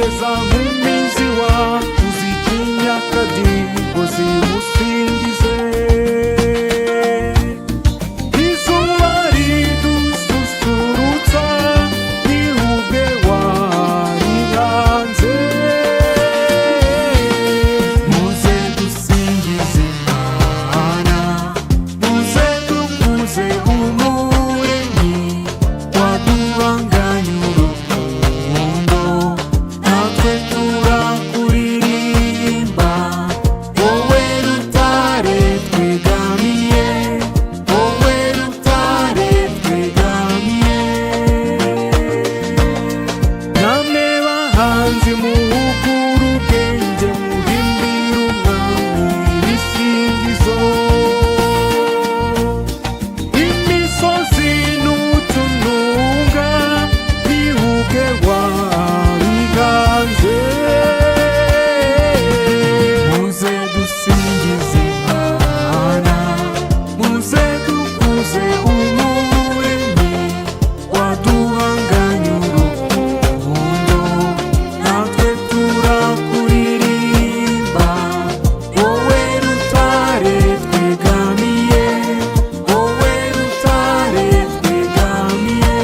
Zigeza mu mizi wacu zitinya akadiho zimusingize. Izuba ridususurutsa ni ubwe warihanze. Muze dusingize Imana, muze dukuze Umuremyi waduhanganye urukundo. Natwe turakuririmba, wowe rutare twegamiye, wowe rutare twegamiye. Namwe bahanzi muhugure ubwenge, muhimbire Umwami ibisingizo. Imisozi n'utununga ni ubwe wabiganze. Muze dusingize Imana, muze dukuze Umuremyi waduhanganye urukundo. Natwe turakuririmba, wowe rutare twegamiye, wowe rutare twegamiye.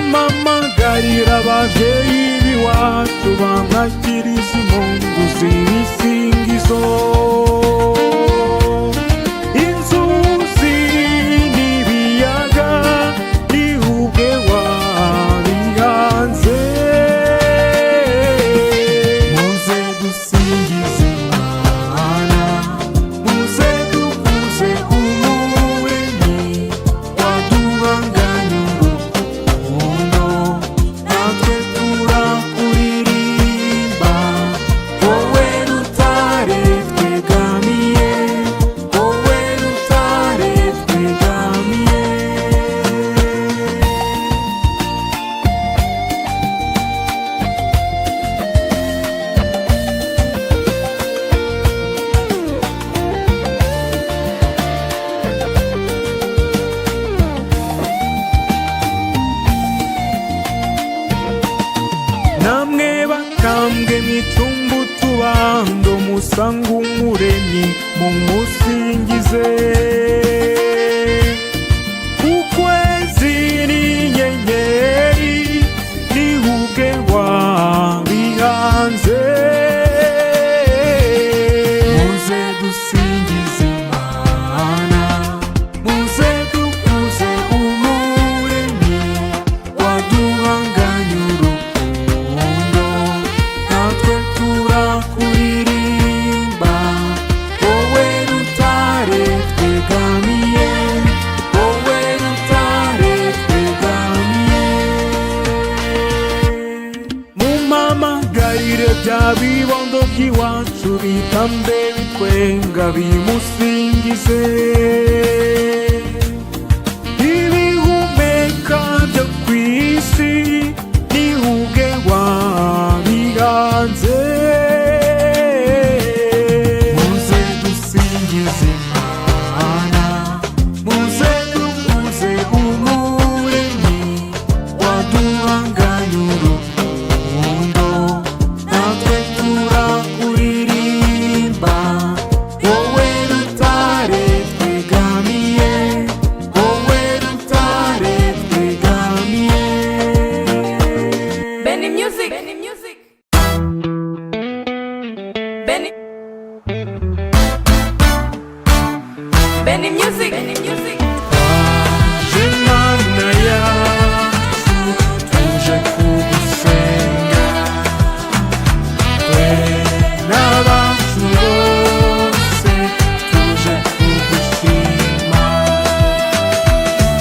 Mumamagarira ababyeyi b'iwacu bamwakiriza impundu z'ibisingizo. Inzuzi n'ibiyaga ni ubwe wabihanze. Muze dusingize Imana, muze dukuze Umuremyi waduhanganye urukundo. Natwe turakuririmba, wowe rutare twegamiye, wowe rutare twegamiye. Namwe bakambwe micumbu tubando musanga Umuremyi mumusingize. Ukwezi n'inyenyeri ni ubwe wabihanze. Muze dusingize Imana, muze dukuze Umuremyi waduhanganye urukundo. Natwe turakuririmba, wowe rutare twegamiye, wowe rutare twegamiye. Mumamagarire bya bibondo by'iwacu bitambe bitwenga bimusingize. Ibihumeka byo ku isi ni ubwe wabihanze. Muze dusingize Imana, muze dukuze Umuremyi waduhanganye urukundo. Natwe turakuririmba, wowe rutare twegamiye, wowe rutare twegamiye. Benny Music. Benny Music. Benny. Benny Music. Benny Music. Twaje Mana yacu, tuje kugusenga, twe n'abacu bose tuje kugushima.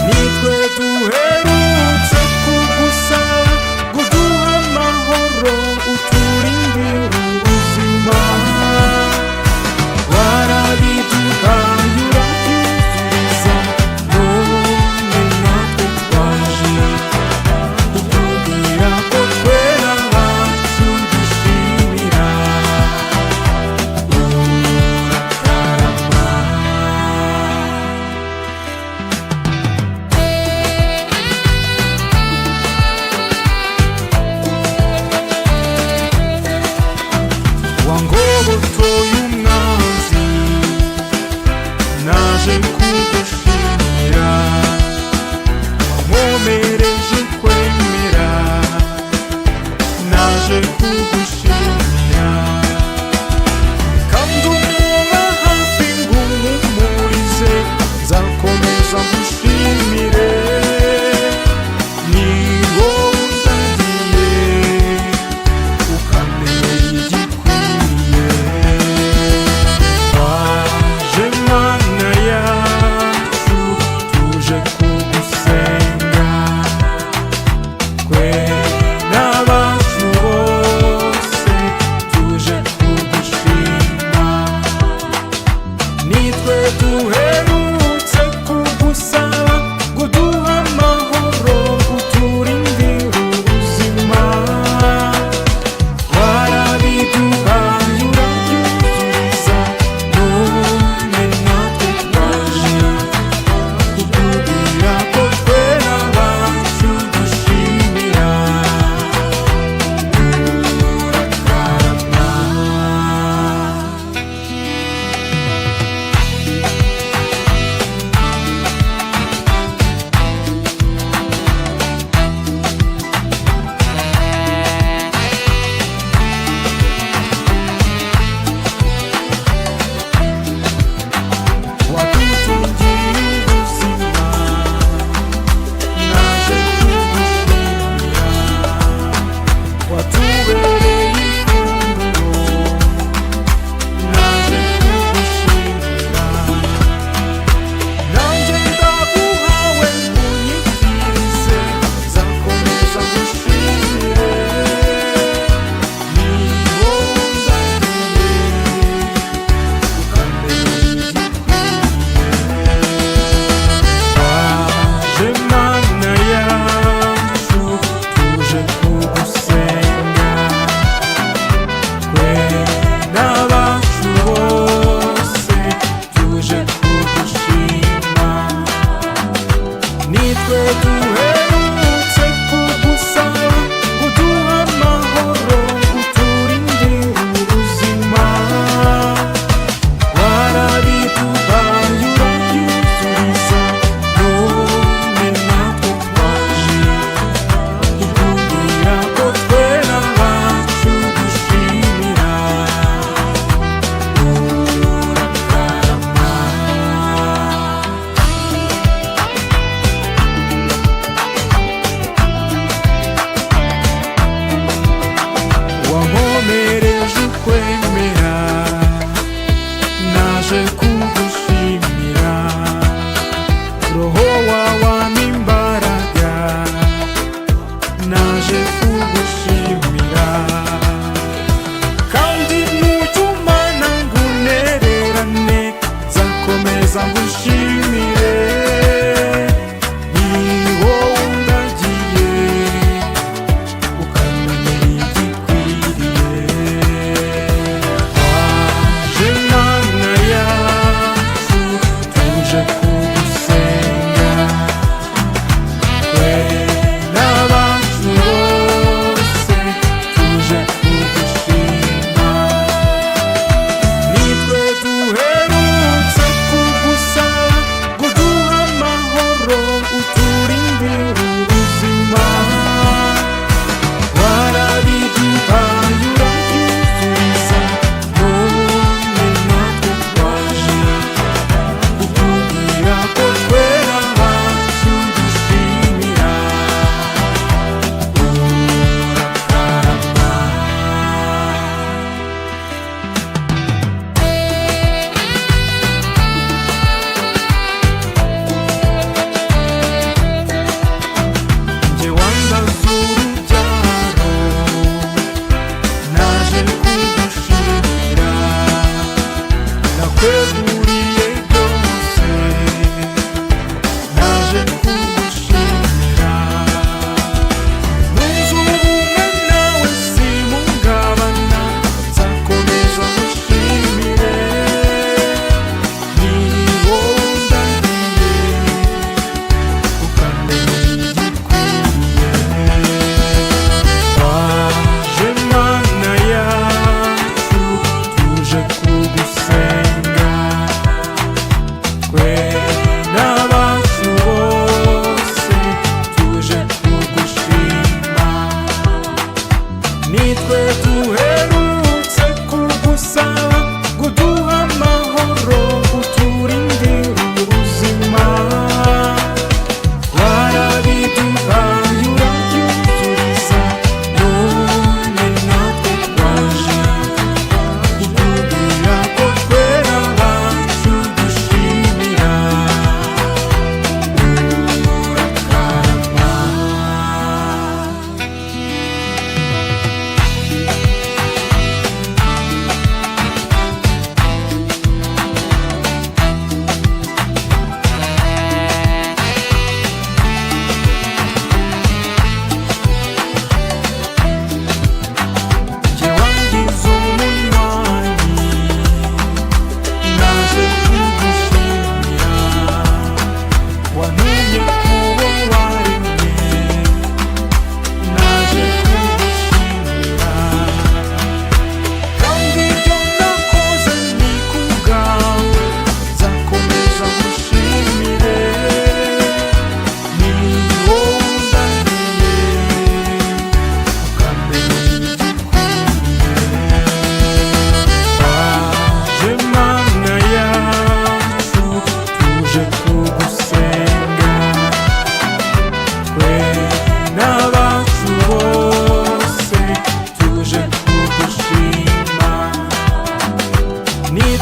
Nitwe duherutse kugusaba kuduha amahoro, uturindira ubuzima. Warabiduhaye urabyuzuriza. Wangobotoye umwanzi, naje kugushimira. Wankomereje kwemera, naje kugushimira. Kandi umuba hafi nguhumurize, nzakomeza ngushimire. Ni wowe undagiye, ukambera igikwiriye.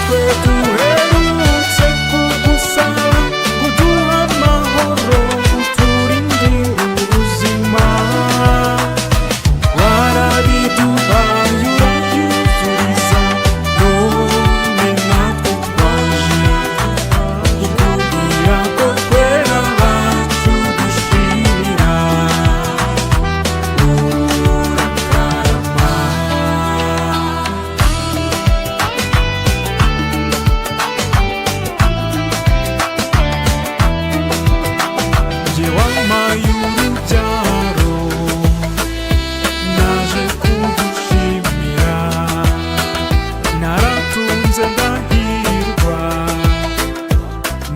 Nitwe duherutse kugusaba kuduha amahoro, uturindire ubuzima. Warabiduhaye urabyuzuriza, none natwe twaje kukubwira ko twera abacu dushimira. Urakarama. Jye wampaye urubyaro, naje kugushimira. Naratunze ndahirwa,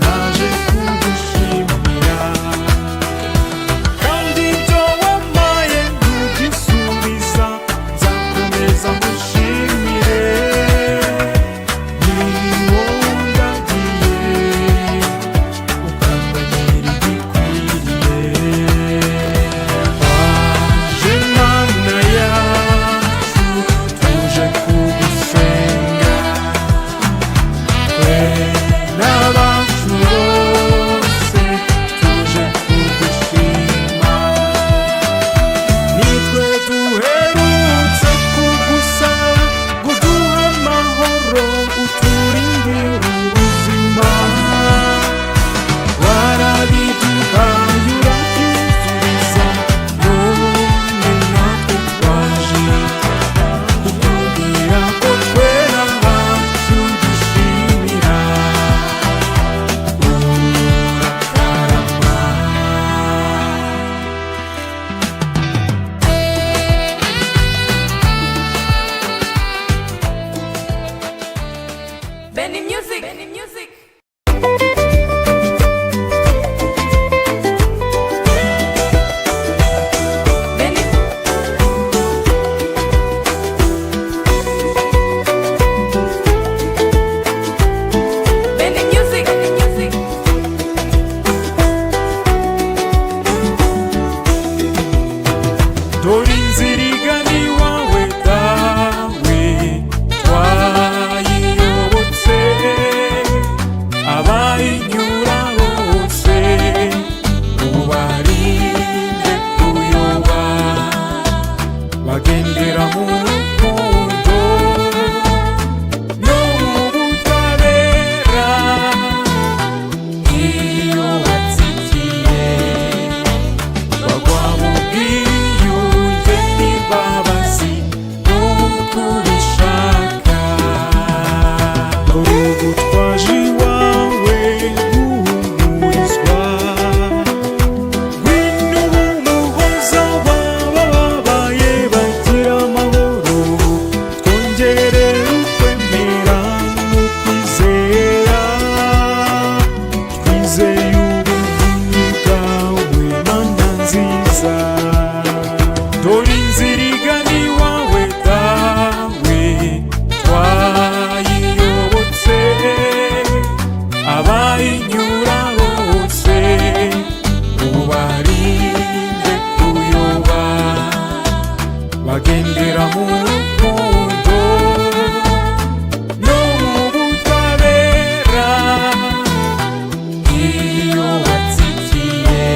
naje kugushimira. Kandi ibyo wampaye ntugisubiza, nzakomeza ngushimire. Ni wowe ndagiye, ukambanyira igikwiriye. Waje Mana yacu, tuje kugusenga, twe n'abacu bose tuje kugushima. Nitwe duherutse kugusaba kuduha amahoro, uturindire ubuzima. Warabiduhaye urabyuzuriza, none natwe twaje kukubwira ko twera abacu dushimira. Urakarama. Benny Music. Benny Music. Benny. Benny Music. Benny Music. Dore inzira igana iwawe dawe, twayiyobotse. Abayinyura bose ubarinde kuyoba, bagendera mu rukundo no mu butabera. Iyo batsikiye bagwa mu bwiyunge n'imbabazi nk'uko ubishaka. Dore ubu twaje iwawe guhumurizwa, ngwino ube umuhoza w'abababaye bagira amahoro, twongere ukwemera n'ukwizera, twizeye ubuvunyi bwawe Mana nziza. Dore inzira igana iwawe dawe, twayiyobotse. Abayinyura bose ubarinde kuyoba, bagendera mu rukundo no mu butabera. Iyo batsikiye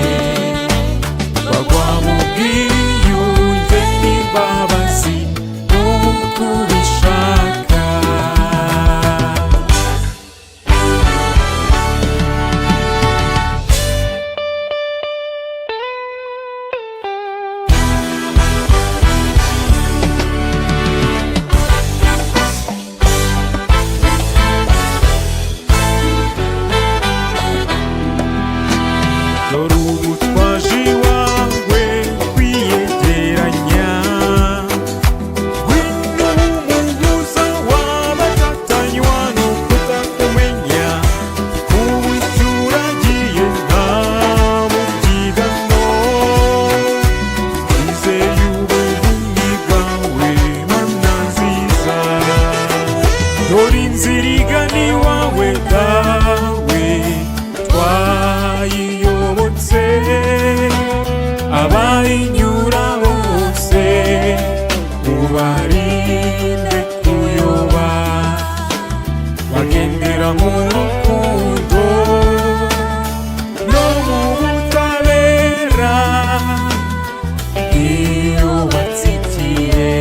bagwa mu bwiyunge n'imbabazi nk'uko ubishaka. Dore ubu twaje iwawe kwiyegeranya, ngwino umuhuza w'abatatanywa no kutakumenya. Ubu icyo uragiye nta mubyigano, twizeye ubuvunyi bwawe Mana nziza. Dore inzira igana iwawe dawe, twayiyobotse. Abayinyura bose ubarinde kuyoba, Bagendera mu rukundo no mu butabera. Iyo batsikiye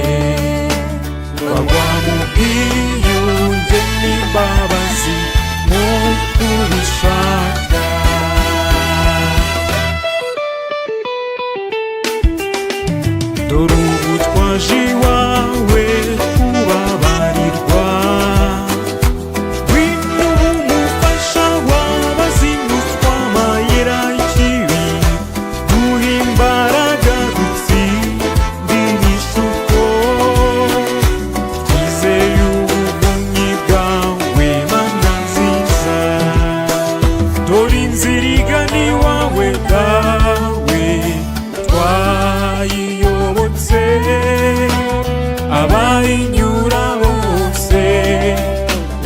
bagwa mu bwiyunge n'imbabazi nk'uko ubishaka. Dore ubu twaje iwawe kubabarirwa. Ngwino umufasha w'abazinutswa amayira y'ikibi, duhe imbaraga dutsinde ibishuko. Twizeye ubuvunyi bwawe, Mana nziza. Dore inzira igana iwawe, Dawe, twayiyobotse. Abayinyura bose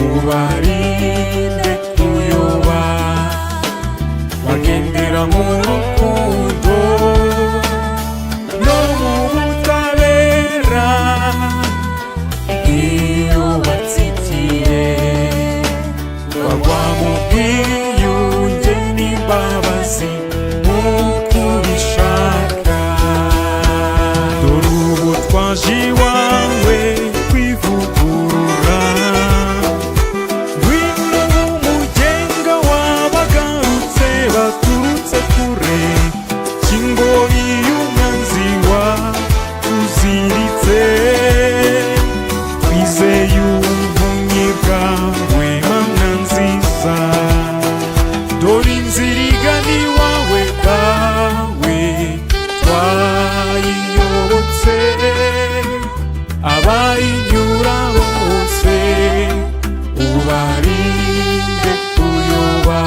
ubarinde kuyoba. Bagendera mu rukundo no mu butabera. Iyo batsikiye bagwa mu bwiyunge n'imbabazi nk'uko ubishaka. Dore ubu twaje iwawe kwivugurura. Ngwino umugenga w'abagarutse baturutse kure, kingoyi y'umwanzi watuziritse. Twizeye ubuvunyi bwawe, Mana nziza. Dore inzira igana iwawe, Dawe, twayiyobotse. Abayinyura bose ubarinde kuyoba.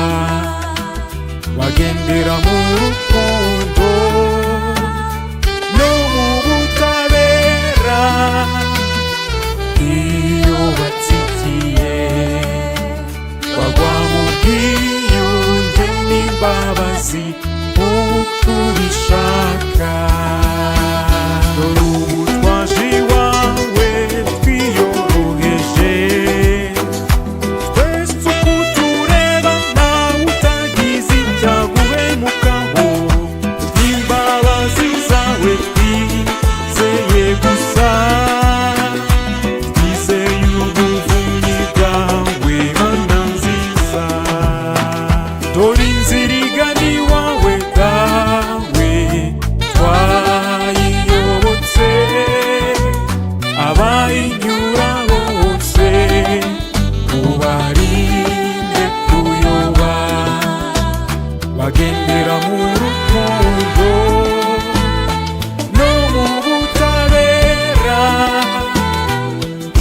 Bagendera mu rukundo no mu butabera. Iyo batsikiye bagwa mu bwiyunge n'imbabazi nk'uko ubishaka. Dore ubu twaje iwawe twiyoroheje. Twese uko tureba ntawe utagize icyaguhemukaho. Imbabazi zawe twizeye gusa. Twizeye ubuvunyi bwawe, Mana nziza. Dore inzira igana iwawe, Dawe, twayiyobotse. Abayinyura bose ubarinde kuyoba. Bagendera mu rukundo no mu butabera.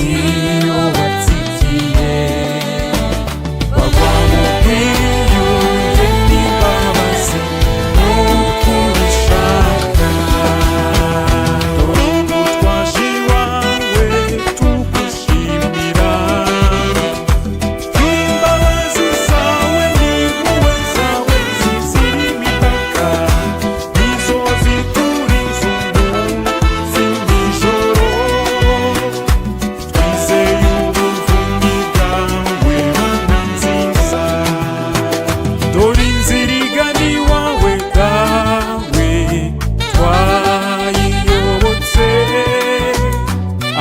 Iyo batsikiye bagwa mu bwiyunge n'imbabazi nk'uko ubishaka. Dore ubu twaje iwawe tugushimira. Imbabazi zawe n'impuhwe zawe zizira imipaka, nizo ziturinze umunsi n'ijoro. Twizeye ubuvunyi bwawe, Mana nziza. Dore inzira igana iwawe, Dawe, twayiyobotse.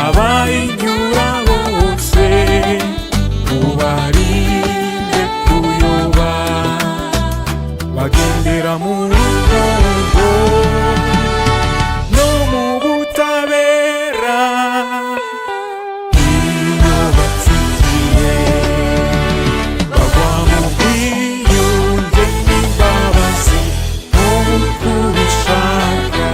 Abayinyura bose ubarinde kuyoba. Bagendera mu rukundo no mu butabera. Iyo batsikiye bagwa mu bwiyunge n'imbabazi nk'uko ubishaka.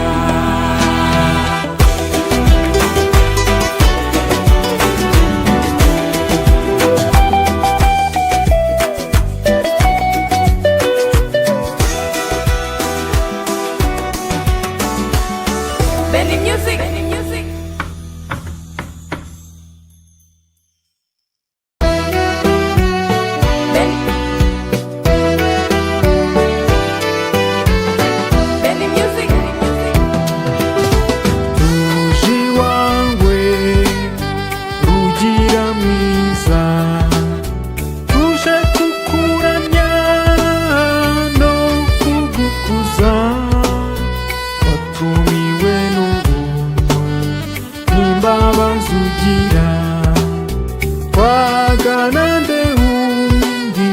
Twagana nde wundi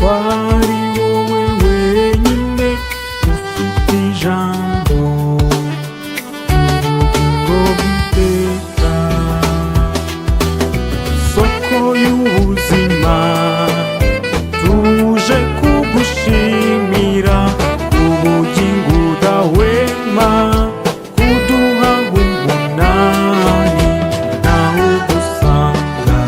ko ari wowe wenyine ufite ijambo ry'ubugingo bw'iteka? Soko y'ubuzima, tuje kugushimira ubugingo udahwema kuduha umunani. Nawe ugusanga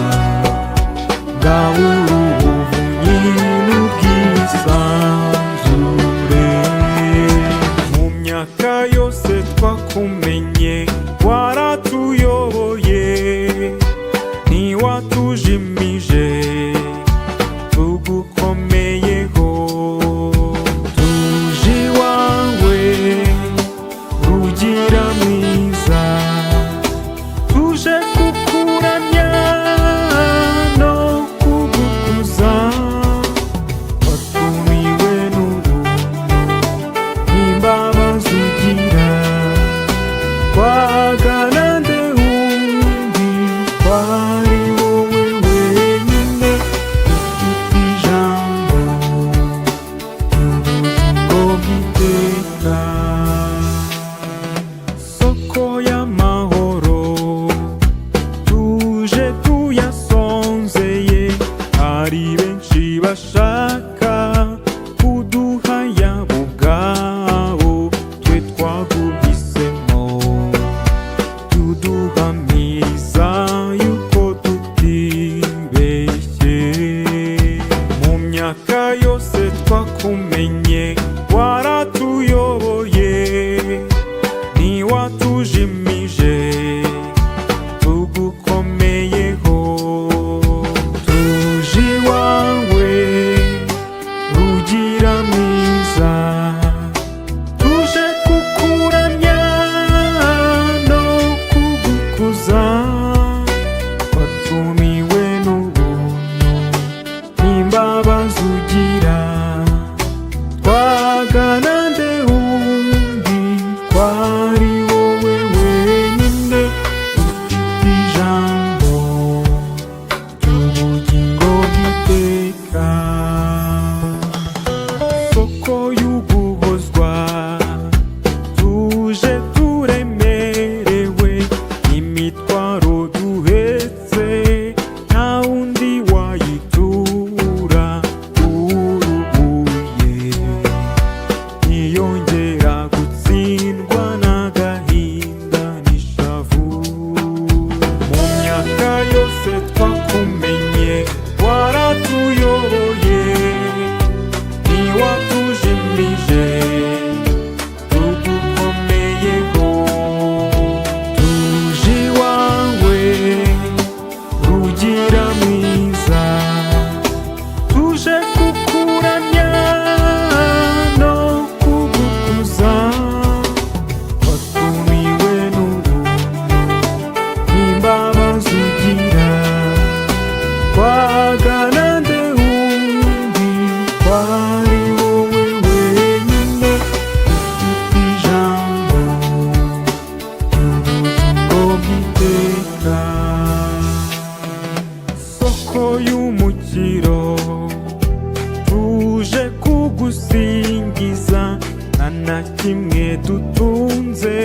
ngabura ubuvunyi n'ubwisanzure. Mu myaka yose twakumenye waratuyoboye, ntiwatujimije, tugukomeyeho. Tuje iwawe, Rugira mwiza, tuje kukuramya no kugukuza. Watumiwe n'ubuntu n'imbabazi ugira. Twagana nde wundi ko ari wowe wenyine ufite ijambo ry'ubugingo bw'iteka? Soko y'amahoro, tuje tuyasonzeye. Hari benshi bashaka kuduha yabo ubwabo, twe twaguhisemo. Tuduhamiriza yuko tutibeshye. Mu myaka yose twakumenye waratuyoboye, ntiwatujimije, tugukomeyeho. Tuje iwawe, Rugira mwiza, tuje kukuramya no kugukuza. Watumiwe n'ubuntu n'imbabazi ugira. Twagana nde wundi ko ari wowe wenyine ufite ijambo ry'ubugingo bw'iteka? Soko y'uguhozwa, tuje turemerewe imitwaro duhetse, nta wundi wayitura urubuye, ntiyongera gutsindwa n'agahinda n'ishavu. Mu myaka yose twakumenye waratuyoboye, ntiwatujimije, tugukomeyeho. Tuje iwawe, Rugira mwiza, tuje kukuramya no kugukuza. Watumiwe n'ubuntu n'imbabazi ugira. Twagana nde wundi ko ari wowe wenyine ufite ijambo ry'ubugingo bw'iteka? Soko y'umukiro, tuje kugusingiza. Nta na kimwe dutunze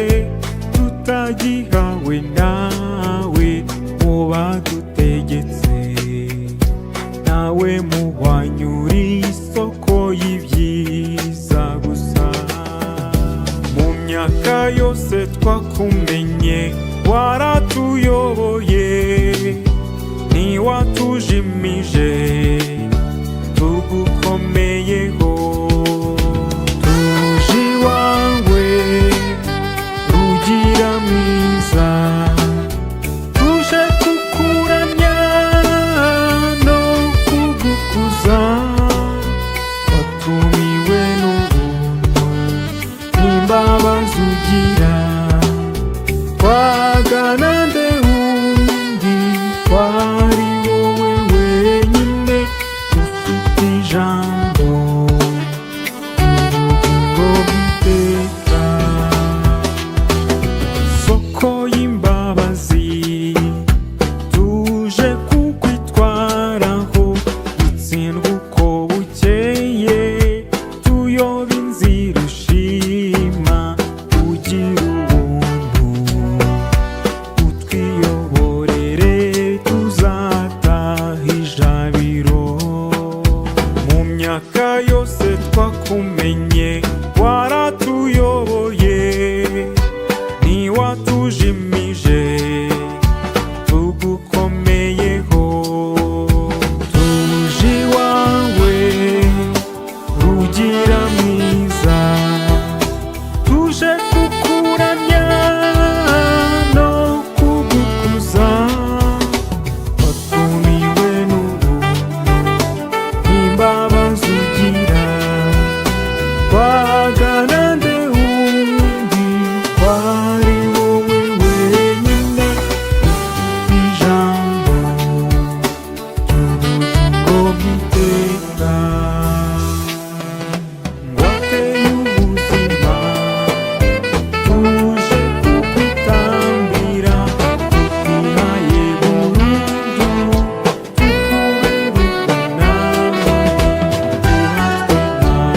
tutagihawe nawe. Mu badutegetse nawe muhwanyura isoko y'ibyiza gusa. Mu myaka yose twakumenye waratuyoboye, ntiwatujimije, tugukomeyeho. Tuje iwawe, Rugira mwiza, tuje kukuramya no kugukuza. Watumiwe n'ubuntu n'imbabazi ugira. Twagana Myaka yose twakumenye waratuyoboye, ntiwatujimije, tugukomeyeho. Tuje iwawe, Rugira mwiza, tuje kukuramya no kugukuza. Watumiwe n'ubuntu n'imbabazi ugira, twagana nde wundi kwari wowe wenyine ufite ijambo ry'ubugingo bw'iteka, ngwate y'ubuzima. Tuje kukwitambira, tukwihaye burundu, tukubere umwami, uhatwe nawe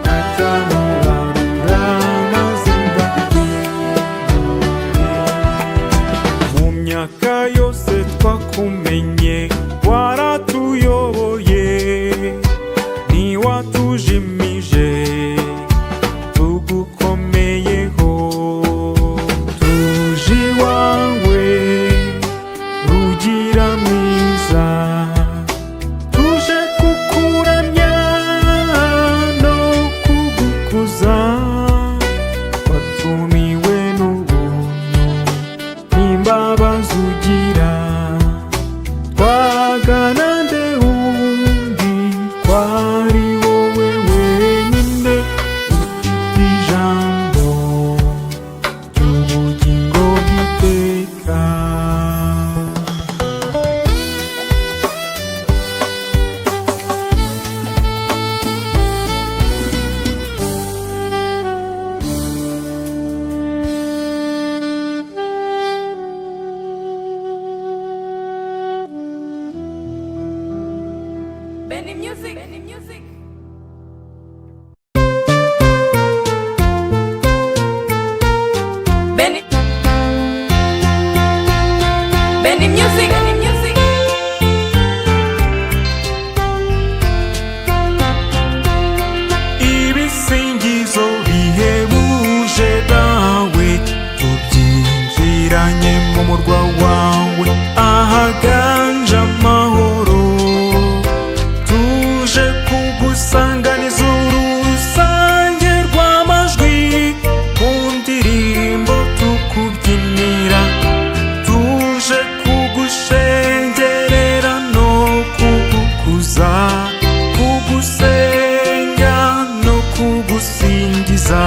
ntacyamubarura maze ndakwimure. Mu myaka yose twakumenye waratuyoboye, ntiwatujimije, tugukomeyeho. Tuje iwawe, Rugira mwiza, tuje kukuramya no kugukuza. Watumiwe n'ubuntu n'imbabazi ugira, twagana nde wundi kwari wowe wenyine ufite ijambo ry'ubugingo bw'iteka. Benny Music. Benny Music. Benny. Benny Music. Benny Music. Ibisingizo bihebuje dawe, tubyinjiranye mu murwa wawe ahaganje amahoro. Tuje kugusanganiza urusange rw'amajwi mu ndirimbo tukubyinira, tuje kugushengerera no kugukuza, kugusenga no kugusingiza.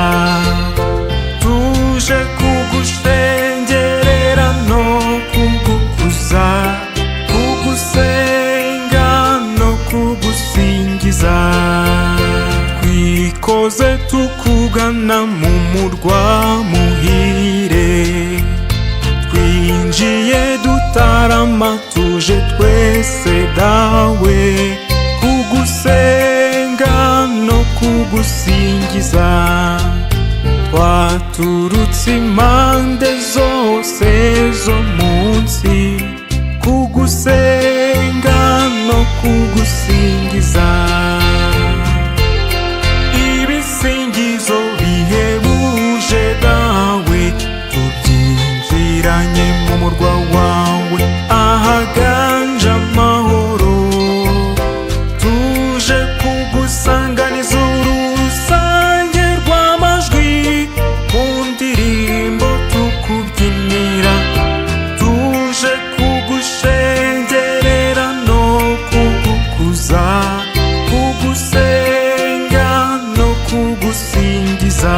Tuje kugushengerera no kugukuza, kugusenga no kugusingiza. Twikoze tukugana mu murwa muhire, twinjiye dutarama, tuje twese dawe kugusenga no kugusingiza. Twaturutse impande zose zo munsi kugusenga no kugusingiza. Ibisingizo bihebuje dawe, tubyinjiranye mu murwa wawe ahaganje amahoro. Tuje kugusanganiza urusange rw'amajwi mu ndirimbo tukubyinira, tuje kugushengerera no kugukuza, kugusenga no kugusingiza.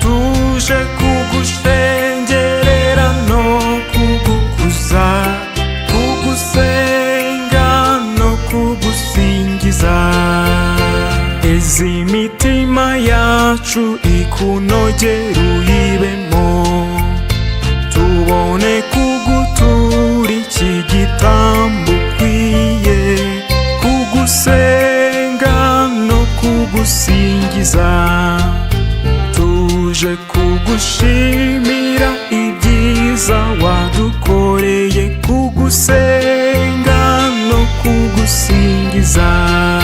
Tuje kugushengerera no kugukuza, kugusenga no kugusingiza. Ezi mitima yacu ikunogera uyibemo, tubone kugutura iki gitambo ukwiye, kugusenga no kugusingiza. Tuje kugushimira ibyiza wadukoreye, kugusenga no kugusingiza. Nziza.